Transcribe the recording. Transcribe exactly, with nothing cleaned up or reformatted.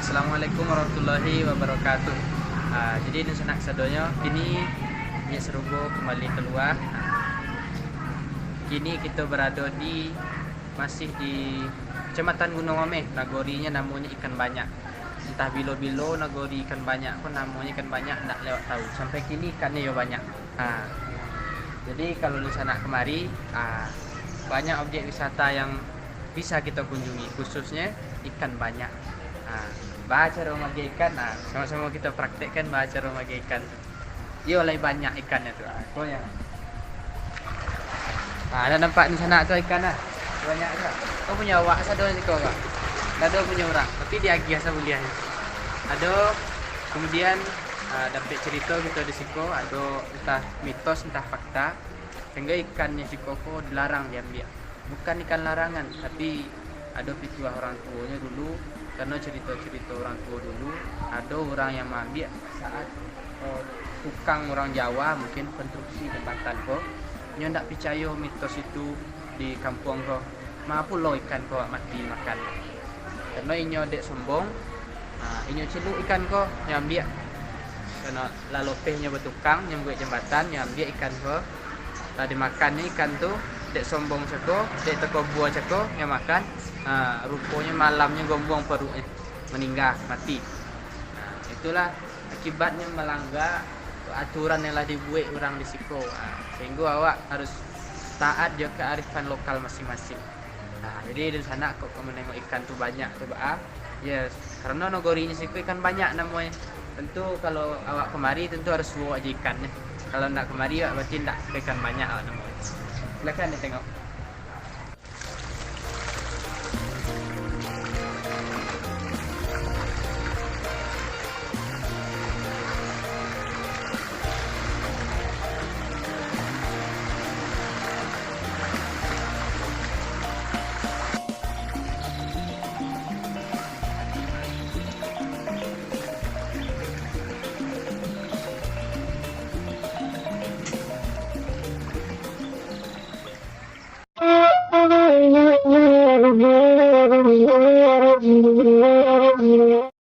Assalamualaikum warahmatullahi wabarakatuh. Ah, jadi, dunsanak sadonyo, kini Nyiak Sarugo kembali kalua. Kini kito barado di, masih di Kecamatan Gunuang Ameh, nagorinyo namonyo Ikan Banyak. Antah bilo-bilo nagori Ikan Banyak ko namonyo Ikan Banyak, ndak lewat tahu. Sampai kini ikannyo yo banyak. Ha. Jadi, kalau dunsanak kamari, ha, banyak objek wisata yang bisa kito kunjungi, khususnyo Ikan Banyak. Ha, baa caro magiah ikan, ha, samo-samo kito praktekkan baa caro magiah ikan tu. Iyo, lai banyak ikannyo tu, ha, ko nyo. Ha, lah nampak dunsanak tu ikan, ha. Banyak tu. Ko punyo awak sado siko, Kak. Ndak ado punyo urang, tapi diagiah sabuliahnyo. Ado, kemudian, ha, dapek carito kito di siko, ado entah mitos, entah fakta, sahinggo ikannyo siko ko dilarang diambiak. Bukan ikan larangan, tapi ado pituah urang tuonyo dulu, karano carito-carito urang tuo dulu, ado urang yang maambiak saat, eh, tukang urang Jawa mungkin konstruksi jambatan ko, inyo ndak picayo mitos itu di kampuang ko, ma pulo ikan ko mati makan. Karano inyo dek sombong, ha, inyo celuk ikan ko, inyo ambiak. Karano lah lopeh inyo batukang, inyo mambuek jambatan, inyo ambiak ikan ko. Lah dimakannyo ikan tu, dek sombong cako, dek takabua cako, inyo makan. Ha, ruponyo malamnyo gombuang paruiknyo, maningga, mati. Ha, itulah akibatnyo malangga aturan yang lah dibuek urang di siko. Ha, sahinggo awak harus taat jo kearifan lokal masing-masing. Nah, jadi dunsanak kok ka manengok ikan tu banyak tu, baa? Yo, karano nagorinyo siko Ikan Banyak namonyo. Tantu kalau awak kamari, tantu harus baok jo ikannyo. Kalau ndak kamari, awak barati ndak ka Ikan Banyak awak namonyo. Silakan ditengok.